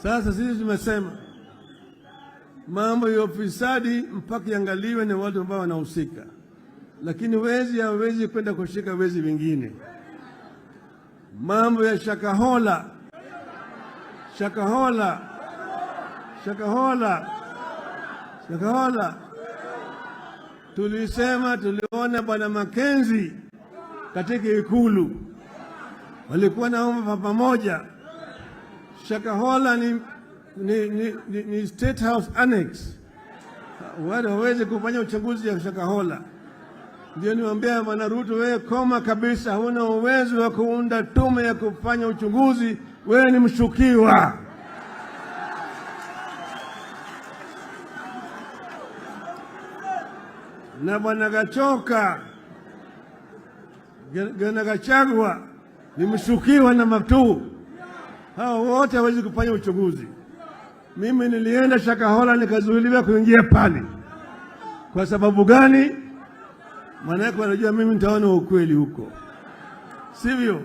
Sasa sisi tumesema mambo ya ufisadi mpaka iangaliwe na watu ambao wanahusika, lakini wezi hawezi kwenda kushika wezi wengine. Mambo ya Shakahola, Shakahola, Shakahola, Shakahola, tulisema, tuliona Bwana Makenzi katika Ikulu walikuwa naomba pamoja. Shakahola ni State House Annex, wale hawezi kufanya uchunguzi ya Shakahola. Ndio niwaambia Bwana Ruto, wewe koma kabisa, huna uwezo wa kuunda tume ya kufanya uchunguzi, wewe ni mshukiwa. Na Bwana Gachoka, Bwana Gachagua ni mshukiwa namba 2. Hao wote hawezi kufanya uchunguzi. Mimi nilienda Shakahola nikazuiliwa kuingia pale. Kwa sababu gani? Maanake wanajua mimi nitaona ukweli huko, sivyo?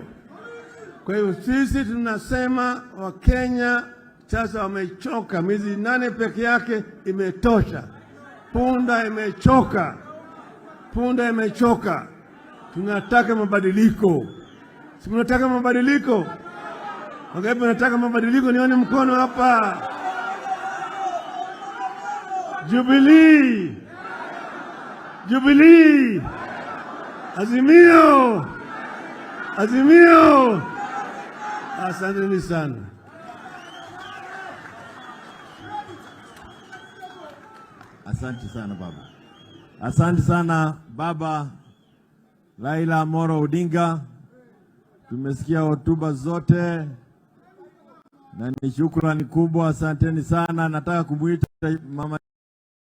Kwa hiyo sisi tunasema Wakenya sasa wamechoka. Miezi 8 peke yake imetosha. Punda imechoka, punda imechoka. Tunataka mabadiliko. Si mnataka mabadiliko? Wangapi wanataka mabadiliko? Nione mkono hapa. Jubilee, Jubilee, Azimio, Azimio. Asanteni sana. Asante sana baba. Asante sana baba Raila Amolo Odinga. Tumesikia hotuba zote na ni shukrani kubwa, asanteni sana. Nataka kumuita mama